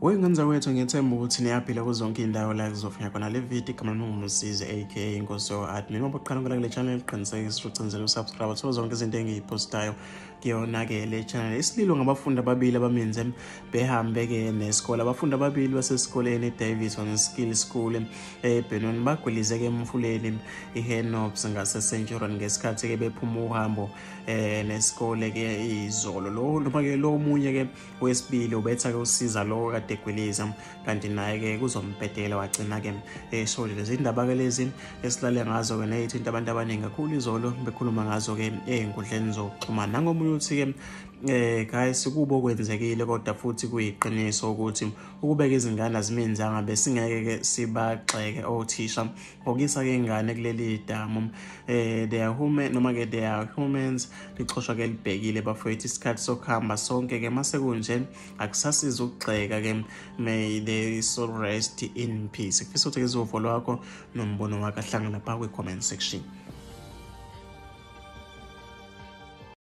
Wey'ngane wethu, ngiyethemba ukuthi niyaphila kuzo zonke iy'ndawo la kuzofika khona le video. Igama lami nguMsizi, aka Inkosi Admin. Uma uqala ungena kule channel, qinisekisa ucinzele usubscribe, uthola zonke izinto engiyiphostayo kuyona-ke le channel. Isililo ngabafundi ababili abaminze behambe-ke nesikole. Abafundi ababili basesikoleni i-Daveyton Skill School eBenoni bagwilize-ke emfuleni i-Hennops ngase-Centurion ngesikhathi-ke bephuma uhambo nesikole-ke izolo. Lo noma-ke lo omunye-ke wesibili ubetha-ke usiza lo kade egwiliza, kanti naye-ke kuzombhedela, wagcina-ke eshonile. Lezi ndaba-ke lezi esilale ngazo-ke ney'thinta abantu abaningi kakhulu izolo, bekhuluma ngazo-ke ey'nkundleni zokuxhumana. Nangomunye uthi-ke, guys, kubo kwenzekile, kodwa futhi kuyiqiniso ukuthi ukubeka izingane aziminzanga, besingeke-ke sibagxeke othisha ngokuyisa-ke ingane kuleli damu. They are human, noma-ke they are humans. Lichoshwa-ke libhekile, bafowethu. Isikhathi sokuhamba sonke-ke, mase kunje akusasiza ukugxeka-ke. May they soul rest in peace. Kufisa ukuthi-ke uvo lwakho nombono wakho ahlangana lapha kwi-comment section.